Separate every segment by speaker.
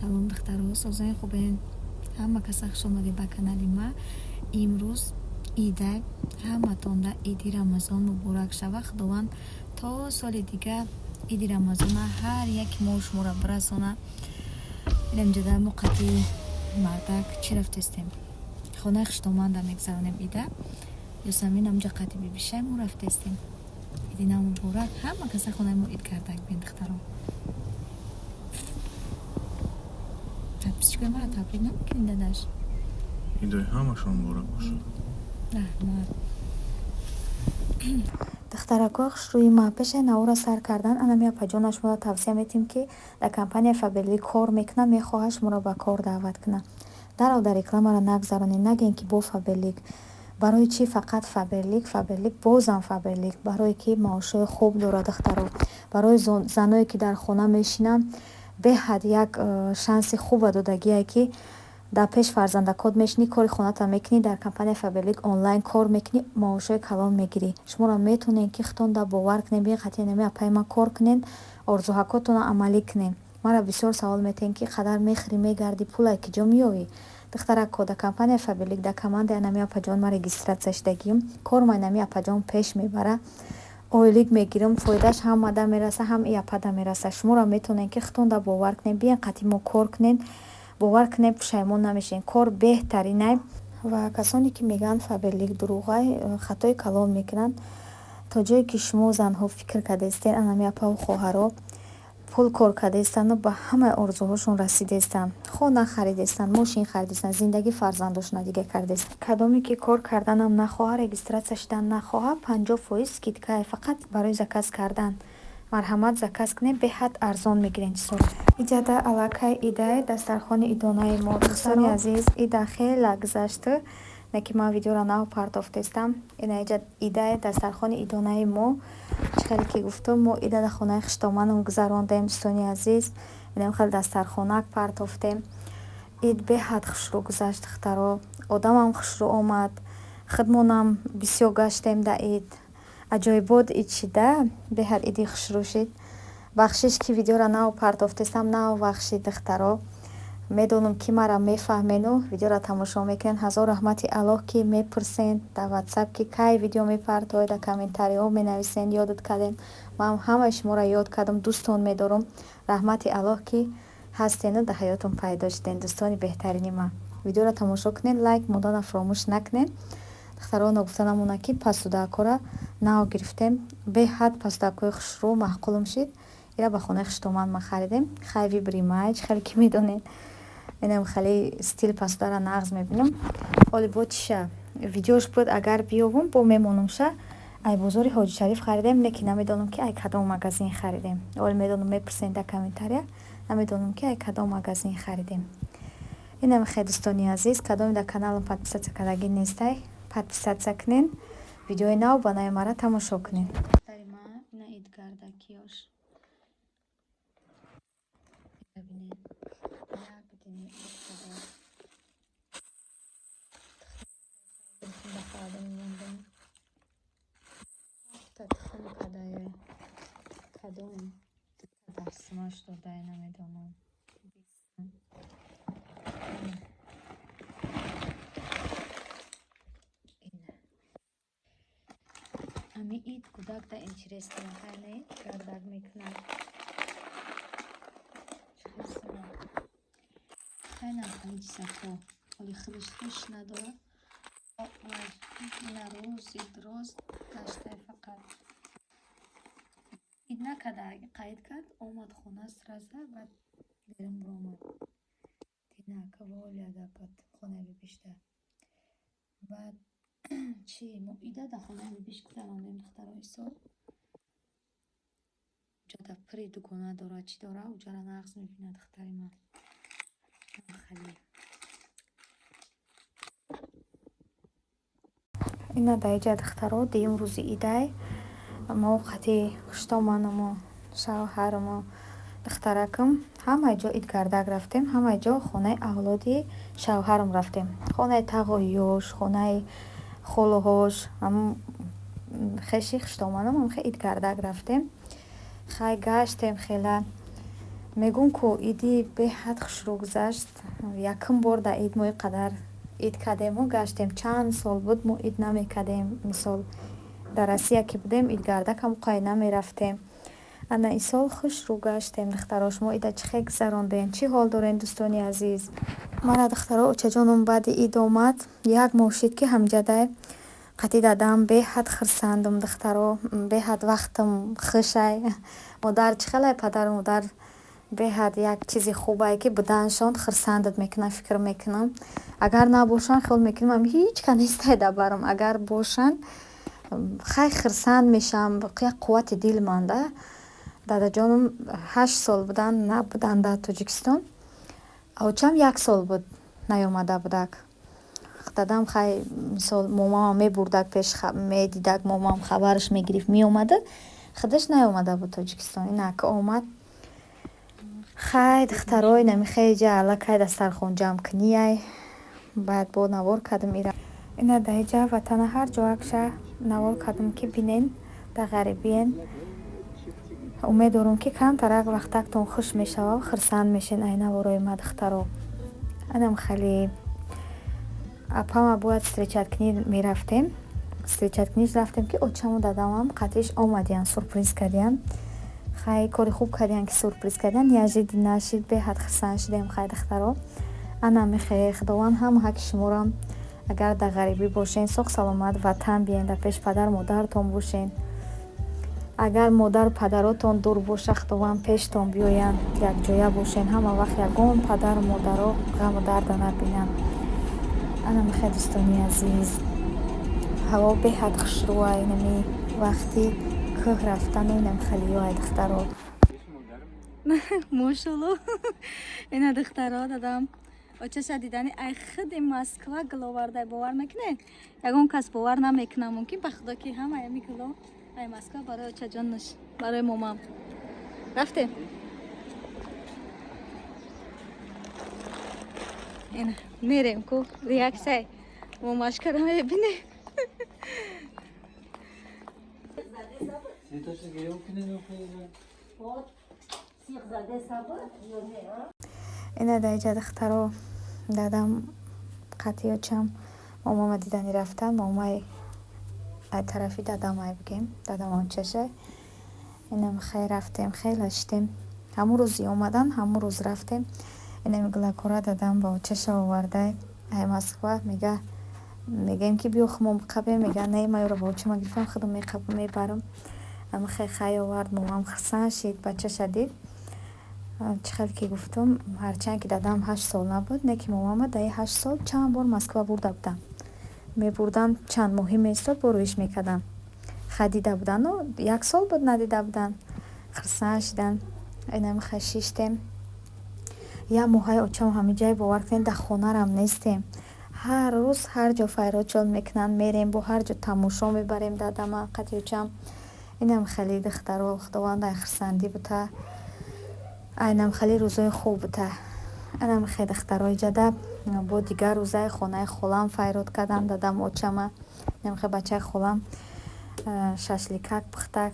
Speaker 1: Салом, духтаро, созаи хубен? Ҳама каса хуш омадед ба канали ма. Имрӯз ида, ҳаматонда иди Рамазон муборак шава. Худованд то соли дига иди Рамазона ҳар яки мо шуморо бирасона. Инамҷода мо қати мардак чӣ рафтестем? Хонаи хуштоманда мегзаронем ида. Ёсамин амҷа қати бибишай мо рафтестем. Иди нав муборак. Ҳама каса хонаи мо ид кардак бин, духтаро. Подписчикои маро табрик намекунӣ, дадаш?
Speaker 2: Идои ҳамашон муборак бошад.
Speaker 1: Раҳмат. Духтаракҳои хушрӯи ма, пешаи навора сар кардан анами апаҷона шуморо тавсия метиҳем, ки дар компанияи Фаберлик кор мекунад, мехоҳад шуморо ба кор даъват кунад. Дарҳол дар рекламаро нагзаронед, нагӯед, ки бо Фаберлик. Барои чӣ фақат Фаберлик, Фаберлик, бозам Фаберлик? Барое ки маошҳои хуб дорад, духтаро. Барои заное, ки дар хона мешинанд, беҳад як шанси хуба додагие, ки дар пеш фарзандакот мешинӣ, кори хонатро мекунӣ, дар компанияи Фаберлик онлайн кор мекунӣ, маошҳои калон мегирӣ. Шуморо метавонед, ки худтон да бовар кунед, биёед қатъи нами апаи ман кор кунед, орзуҳакотонро амалӣ кунед. Маро бисёр савол метиҳед, ки қадар мехӯрӣ, мегардӣ, пулай киҷо меёвӣ? Духтарако, дар компанияи Фаберлик дар командаи анами апаҷон ман регистрация шудагиюм, кор ма инами апаҷон пеш мебара, ойлик мегирам, фоидааш ҳам мада мераса, ҳам и апада мераса. Шуморо метавонед, ки худтон да бовар кунед, биёед қатъи мо кор кунед, бовар кунед, пушаймон намешавед. Кор беҳтаринай. Ва касоне, ки мегӯянд Фаберлик дурӯғай, хатои калон мекунанд. То ҷое ки шумо занҳо фикр кардаистед, анами апаву хоҳаро пул кор кардаистанду ба ҳамаи орзуҳошон расидаистанд, хона харидастанд, мошин харидастанд, зиндагии фарзандошона дига кардаистанд. Кадоме ки кор карданам нахоҳа, регистрация шудан нахоҳа, 50% скидкае фақат барои заказ кардан. Марҳамат, заказ кунед, беҳад арзон мегиред чизҳоро. Иҷада аллакай идай дастархони идонаи мо. Дӯстони азиз, ида хела гузашт, не ки ман видеоро нав партофтестам. Ина иҷа идай дастархони идонаи мо. Чӣ хеле ки гуфтум, мо ида дар хонаи хуштоманам гузарондем, дӯстони азиз. Инам хеле дастархонак партофтем. Ид беҳад хушрӯ гузашт, духтаро. Одамам хушрӯ омад, худмонам бисёр гаштем дар ид. Аҷоибот ид шида, беҳад иди хушрӯ шид. Бахшиш, ки видеоро нав партофтестам, нав вақт шид, духтаро. Медонам, ки мара мефаҳмену видеоро тамошо мекунед. Ҳазор раҳмати Аллоҳ, ки мепурсен дар Ватсап, ки кай видео мепартоед, дар комментариҳо менависен, ёдат кардем. Ман ҳамаи шуморо ёд кардам, дӯстон медорам. Раҳмати Аллоҳ, ки ҳастену дар ҳаётон пайдо шуден, дӯстони беҳтарини ман. Видеоро тамошо кунед, лайк монданро фаромӯш накунед. Духтаро, ногуфта намонад, ки посудакҳоро нав гирифтем. Беҳад посудакҳои хушрӯ, маъқулам шид. Ира ба хонаи хуштоман ма харидем. Хай, выбори май, чӣ хеле ки медонед, инам хеле стил посудара нағз мебинам. Оли бо чиша видеош буд, агар биёвум, бо мемонумша. Ай бозори Ҳоҷи Шариф харидем, лекин намедонам, ки ай кадом магазин харидем. Оли медонам, мепурсен дар комментария, намедонам, ки ай кадом магазин харидем. Инам хе, дӯстони азиз, кадоме дар каналам подписаться кардагӣ нестай, подписаться кунен, видеои нав ба нави мара тамошо кунед. Дари ма ина идгардакиёш бинед, як дини ид када ба мондем. Ҳафта тухм кадае, кадом дастмаш додае, намедонам. Ина ами ид кӯдак да интересно хайне гардак мекунад. Хайнам хали чизако ҳоли худаш ҳуш надорад. Ина рӯзи дроз гаштай, фақат ид накарда, қайд кард, омад хона сразу, баъд берун биромад. Динака воля гапат хонаи бибишта. Баъд чи, мо ида дар хонаи бибиш гузарондем, духтарои сол. Уҷада пири дугона дорад, чӣ дора, уҷара нағз мебинад духтари ман. Хали ина дар иҷа, духтаро, дуюм рӯзи идай мо қати хуштоманаму шавҳарму духтаракам ҳамаи ҷо идгардак рафтем, ҳамаи ҷо хонаи авлоди шавҳарам рафтем, хонаи тағоиёш, хонаи холаҳош, хеши хуштоманам, ҳамхе идгардак рафтем. Хай, гаштем хела. Мегӯм, ку иди беҳад хушрӯ гузашт. Якум бор дар ид мо ин қадар ид кардему гаштем. Чанд сол буд, мо ид намекардем. Мисол, дар Россия ки будем, идгардакам қай намерафтем. Ана ин сол хушрӯ гаштем. Духтаро, шумо ида чӣ хел гузарондем? Чӣ ҳол дорем, дӯстони азиз? Мана, духтаро, очаҷонум баъди ид омад. Як моҳ шид, ки ҳамҷадай қатъи дадам. Беҳад хурсандум, духтаро, беҳад вақтам хушай. Модар чӣ хелай, падару модар беҳад як чизи хубае, ки буданашон хурсандат мекунад. Фикр мекунам, агар набошанд, хиёл мекунам, ҳеҷ ка нестай дар барам. Агар бошанд, хай, хурсанд мешавам, як қуввати дил манда. Дадаҷонум 8 сол буданд, набуданд дар Тоҷикистон. Очам як сол буд, наёмада будак. Дадам, хай, мисол, момамам мебурдак пеш, медидак, момам хабараш мегирифт, меомада, худаш наёмада буд Тоҷикистон. Инак омад. Хай, духтаро, инами хеҷа аллакай дастархон ҷамъкунияй. Баъд бо навор кардам ира. Ина даиҷа ватана ҳар ҷоакша навор кардам, ки бинен, дар ғарибиен. Умед дорам, ки камтарак вақтактон хуш мешава, хурсанд мешен ай наворои ма, духтаро. Анам хеле апама бояд встречать кунӣ мерафтем. Встречать куниш рафтем, ки очаму дадамам қатъиш омадиян, сюрприз кардиян. Хай, кори хуб кардиян, ки сюрприз кардиян. Неожиданно нашид, беҳад хурсанд шудем. Хай, духтаро, ана мехе Худованд ҳама ҳаққи шуморам, агар дар ғарибӣ бошен, соғ саломат ватан биен, дар пеши падару модаратон бошен. Агар модару падаротон дур боша, Худованд пештон биёянд, якҷоя бошен ҳама вақт, ягон падару модаро ғаму дарда набинанд. Ана мехе, дӯстони азиз, ҳаво беҳад хушрӯа. Инами вақти кӯҳ рафтану инам хелиёай, духтаро.
Speaker 3: Мошалло, ина, духтаро, дадам очаша дидани ай худи Москва гул овардай. Бовар мекунед? Ягон кас бовар намекунам. Мумкин, ба худо, ки ҳама ами гуло ай Москва барои очаҷонаш, барои момам. Рафтем, ина мерем ку, реаксияи момашкара мебинем.
Speaker 1: Ина даиҷа, духтаро, дадам қатъи очам момама дидани рафтан. Момаи ай тарафи дадамай, бигем, дадам очашай. Инам хай рафтем, хела шидем. Ҳамун рӯзи омадан, ҳамун рӯз рафтем. Инами гулакора дадам ба очаша овардай ай Москва. Мега, мегӯем, ки биё, хумон биқабем. Мега, не, ма ёро ба очама гирифтам, худам меқабам, мебарам. Ама хай, хай, овард. Момам хурсанд шид, бачаша дид. Чӣ хел ки гуфтум, ҳарчанд ки дадам 8 сол набуд, не ки момама даи 8 сол чанд бор Москва бурда будам. Мебурдан, чанд моҳӣ меистод, бо рӯиш мекардам. Хай, дида будану як сол буд, надида буданд, хурсанд шиданд. Инами хай шиштем як моҳаи очам ҳамиҷае. Бовар кунед, дар хонарам нестем. Ҳар рӯз ҳар ҷо файродшон мекунанд, мерем, бо ҳар ҷо тамошо мебарем дадама қатъи очам. Инам хеле, духтаро, Худованд ай хурсандӣ бута, айнам хеле рӯзои хуб бута. Анам хе, духтаро, иҷада бо дигар рӯзаи хонаи холам файрод кардам дадам очама. Инам хе бачаи холам шашликак пухтак,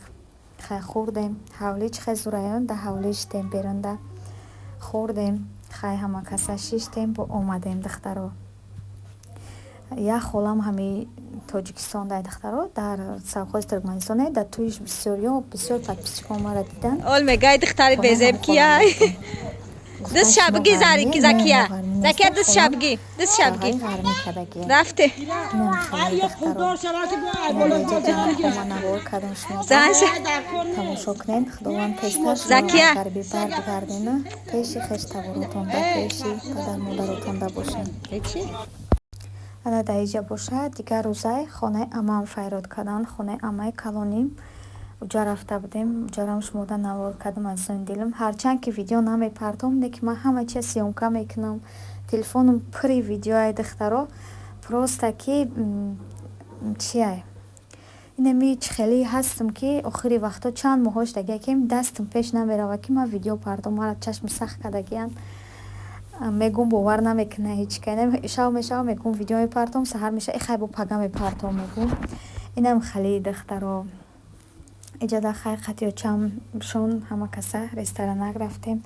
Speaker 1: хай, хӯрдем. Ҳавлӣ чӣ хел зураён, дар ҳавлӣ шидем, берунда хӯрдем. Хай, ҳама каса шиштем, бо омадем, духтаро. Як холам ҳами Тоҷикистон дай, духтаро, дар совхози Туркманистоне, дар туиш бисёриё, бисёр подписчикон мара дидан.
Speaker 3: Ол мегай, духтари безеб кияй? Дус шабги, зарики, Закия, Закия, дус шабги, дус шабги.
Speaker 1: Ғармӣ кардагӣ.
Speaker 3: Рафте.
Speaker 1: Навор кардам, шумо тамошо кунед. Худованд тезтар
Speaker 3: Закия.
Speaker 1: Ғарбӣ бар бигардена, пеши хештаворотонда, пеши падар модаротонда бошед. Ана даиҷа бошад, дигар рӯзай хонаи амам файрод кардан, хонаи амаи калоним. Уҷа рафта будем, уҷарам шумода навор кардам, азизони дилам. Ҳарчанд ки видео намепартом, не ки ман ҳама чиз съёмка мекунам, телефонам пури видеоай, духтаро. Просто ки чиай, инами чӣ хеле ҳастам, ки охири вақтҳо чанд моҳҳо шудагия, ки дастам пеш намеравад, ки ман видео партом. Мара чашми сахт кардагиянд. Мегӯм, бовар намекуна ҳеҷ ка. Шав мешава, мегӯм, видео мепартом, саҳар мешава, э хай, бо пага мепартом, мегӯм. Инам хеле, духтаро. Иҷада хай қатиёчамшон ҳама каса ресторанак рафтем.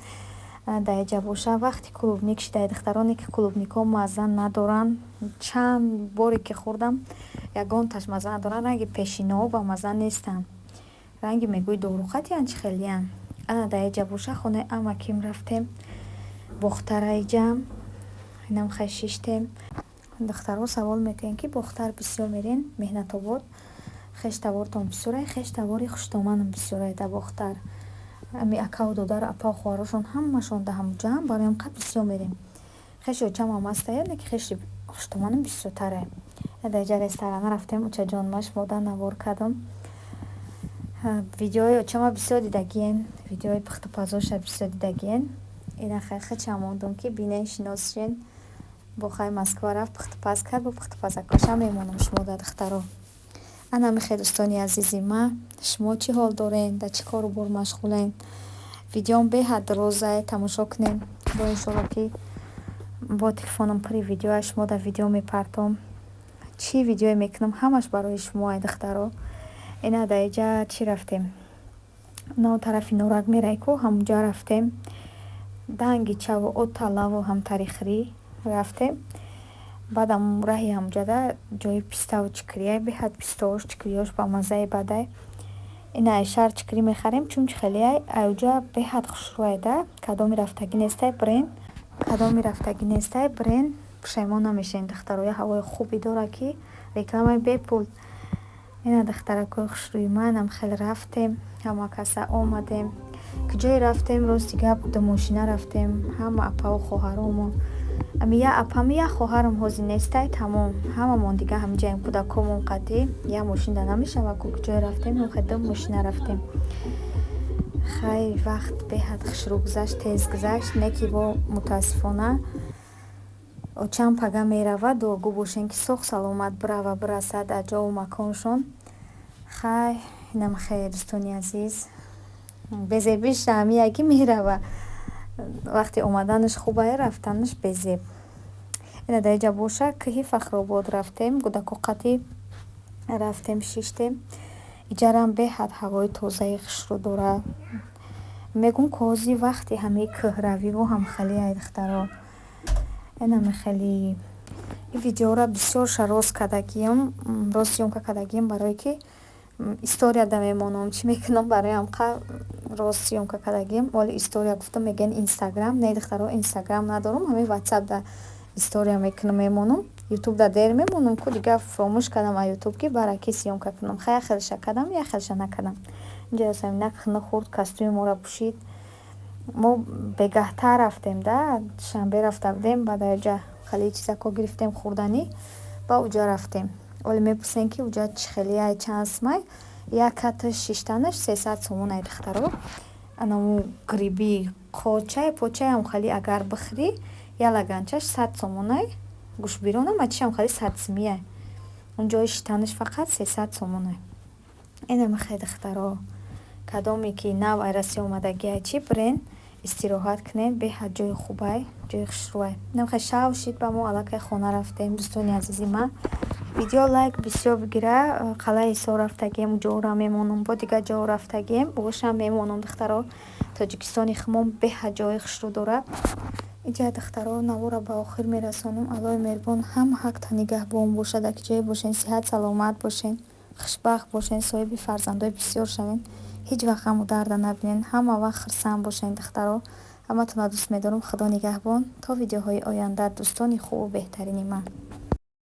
Speaker 1: Дар иҷа боша вақти клубник шидай, духтароне ки клубникҳо мазза надоранд. Чанд боре ки хӯрдам, ягонташ мазза надоранд, ранги пешинаҳо ба мазза нестанд. Ранги мегӯи дорухатиян, чӣ хелиян. Ана дар иҷа боша хонаи амаким рафтем. Бохтара иҷа инам хай шиштем. Духтаро савол метиҳем, ки Бохтар бисёр мерен, Меҳнатобод, хеш тавортон бисёрай? Хеш тавори хуштоманам бисёрай дар Бохтар. Ами акаву додару апаву хоҳарошон ҳамашон дар ҳамуҷаам, барои ҳам бисёр мерем. Хеши очамам ҳастая, лекин хеши хуштоманам бисёртарай. Дар иҷа ресторана рафтем, очаҷонмаш мода навор кардам. Видеои очама бисёр дидагиен, видеои пухтупазоша бисёр дидагиен. Ина хай хичам мондум, ки бинен, шиносшен. Бо хай Москва рафт, пухтупаз кард, бо пухтупазакоша мемонам шумо да, духтаро. Ана михе, дӯстони азизи ма, шумо чӣ ҳол дорен, дар чӣ кору бор машғулен? Видеом беҳад дарозай, тамошо кунен. Бо иншолло, ки бо телефоном пури видеоа шумо дар видео мепартом. Чӣ видеое мекунам, ҳамаш барои шумо ай, духтаро. Ина дар иҷа чӣ рафтем? На тарафи Норак мерай ку, ҳамунҷа рафтем. Дангичаву Оталаву ҳамтарихрӣ рафтем. Баъдам раҳи ҳамунҷада ҷои пиставу чикрия, беҳад пистош, чикриёш ба маззаи бадай. Ина ай шаҳр чикрӣ мехарем, чунки хелеай айуҷа беҳад хушрӯай да. Кадоми рафтагӣ нестай, брен, кадоми рафтагӣ нестай, брен, пушаймон намешавем, духтаро. Я ҳавои хубе дорад, ки рекламаи бепул. Ина, духтаракои хушрӯи ман, хеле рафтем, ҳама каса омадем. Куҷое рафтем? Рости гап, ду мошина рафтем, ҳама апаву хоҳаромон. Ами я апами, я хоҳарам ҳозир нестай, тамом. Ҳамамон дига ҳамиҷаем, кӯдакомон қатъӣ як мошинда намешавад ку. Куҷое рафтем? Охе, ду мошина рафтем. Хай, вақт беҳад хушрӯ гузашт, тез гузашт, не ки бо мутаассифона очам пага меравад. Дуогӯ бошем, ки соғ саломат бирава, бирасад дар ҷову маконшон. Хай, инам хеле, дӯстони азиз, безебиш ҳамия ки мерава. Вақти омаданаш хубае, рафтанаш безеб. Ина дар иҷа боша кӯҳи Фахробод рафтем, кӯдако қатъӣ рафтем, шиштем. Иҷарам беҳад ҳавои тозаи хушрӯ дорад. Мегӯм, ки ҳозир вақти ҳамаи кӯҳравиву ҳамхелиай, духтаро. Инаме хеле ин видеоро бисёрша рост кардагиам, рост съёмка кардагиам, барое ки историяда мемонам, чӣ мекунам, барои ҳамқа рост съёмка кардагиам. Оли история гуфтам, мегӯянд Инстаграм. Не, духтаро, Инстаграм надорам, ҳамин Ватсапда история мекунам, мемонам. Ютубда дер мемонам ку, дига фуромӯш кардам а Ютуб, ки бараки съёмка кунам. Хай, як хелша кардам, як хелша накардам. Инҷа Ясамина хина хӯрд, костюми моро пӯшид. Мо бегаҳтар рафтем да, шанбе рафта будем, баъд аҷа хеле чизако гирифтем хӯрданӣ, ба уҷа рафтем. Оле мепурсем, ки уҷа чӣ хелиай, чанд сумай? Як ката шиштанаш 300 сомон ай, духтаро. Анаму гриби қочай почаям хеле агар бихӯрӣ, як лаганчаш 100 сомонай, гӯшбиронам чишам хеле 100 сумиай. Он ҷои шиштанаш фақат 300 сомонай. Инаме хе, духтаро, кадоме ки нав ай Россия омадагиай, чӣ бирен, истироҳат кунед, беҳад ҷои хубай, ҷои хушрӯай. Инам хе шав шид, ба мо аллакай хона рафтем, дӯстони азизи ман. Видео лайк бисёр бигира. Қалъаи Ҳисор рафтагием, уҷоро мемонам, бо дигар ҷо рафтагием, бошам мемонам, духтаро. Тоҷикистони хумон беҳад ҷои хушрӯ дорад. Иҷа, духтаро, наворро ба охир мерасонам. Аллоҳи меҳрубон ҳама ҳақта нигаҳбон бошад. Дар ки ҷое бошен, сиҳат саломат бошен, хушбахт бошен, соҳиби фарзандои бисёр шавен, ҳеҷ вақт ғаму дарда набинен, ҳама вақт хурсанд бошен, духтаро. Ҳаматонро дӯст медорам. Худо нигаҳбон, то видеоҳои оянда, дӯстони хубу беҳтарини ман.